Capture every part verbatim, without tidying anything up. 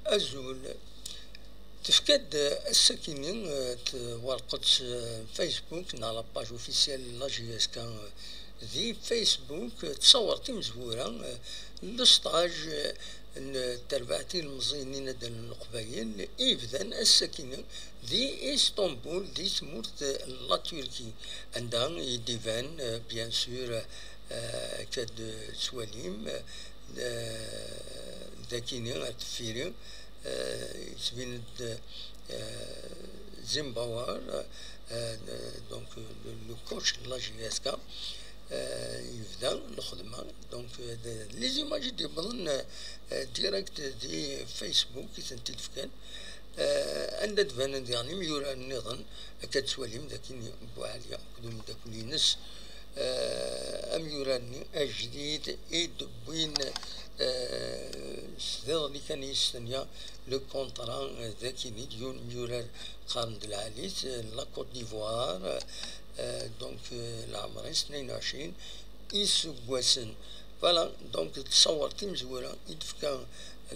Azul. Tefka-d ass-akini, eh, twerqet, eh, Facebook neɣ la page officielle n la J S K, eh, di Facebook, eh, tessawer timezwura, eh, n le stage, eh, n terbaɛt ilemẓiyen n yinaddalen n Leqbayel, i yebdan ass-akini di Istanbul, di tmurt n la Turquie, anda i d-iban, eh, bien sûr, eh, akka d-tettwalim, eh, d akini ar deffir-i, eh, yettbin-d, eh, Zimbabwe, eh, donc le, le coach n la J S K, eh, yebda lxedma, donc, eh, d, d les images i d-yewwḍen, eh, direct di Facebook i tent-id-fkan, eh, anda d-banen diɣen imyurar nniḍen, akka d-tettwalim d akini Buɛli akked umeddakel-ines, eh, amyurar-nni ajdid i d-wwin, eh, s diḍelli kan yestenya le contrat, eh, d akini d yiwen imyurar qqaren-d lɛali-t, eh, la Côte d'Ivoire, eh, donc, eh, leɛmer-is tnayen u ɛecrin iseggasen. Voilà, donc tessawer timezwura i d-tefka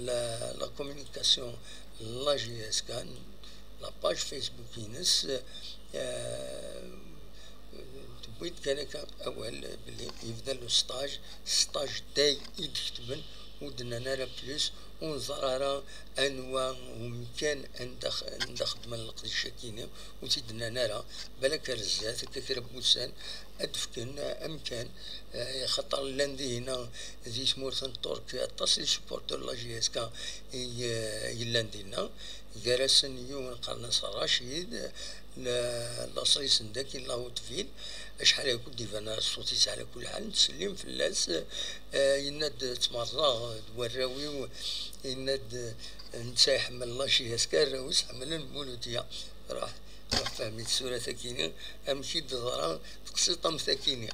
la, la communication n la J S K, la page Facebook-ines, eh, tewwi-d kan akka awal belli yebda le stage, stage day i d-ketben, ur d-nnan ara plus, ur neẓri ara anwa umkan anda x-, anda xeddmen leqdic-akini, ur t-id-nnan ara, balak ar zdat, akka kra n wussan, ad d-fken amkan, eh, xaṭer llan dihina di tmurt n Ṭṭurk aṭas n les supporters n la J S K i, eh, yellan dinna, gar-asen yiwen qqaren-as Racid, la-, laṣel-is n dagi n la Haute-Ville, acḥal akk d-iban ṣṣut-is ɛla kul ḥal, nettsellim fell-as, eh, yenna-d ttmerḍeɣ d warraw-iw, yenna-d, eh, netta iḥemmel la J S K, arraw-is ḥemmlen Muludya. Ruḥ, ruḥ fhem-it tura takini, amek i d-teḍra teqsiṭ am takini.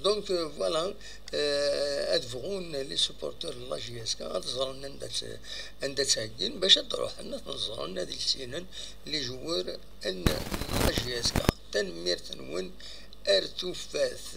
Donc, euh, voilà, euh, ad bɣun les supporters n la J S K ad ẓren anda tt-, anda tt-heggin, bac ad d-ruḥen ad ten-ẓren, ad issinen les joueurs n la J S K. Tanemmirt-nwen, ar tufat.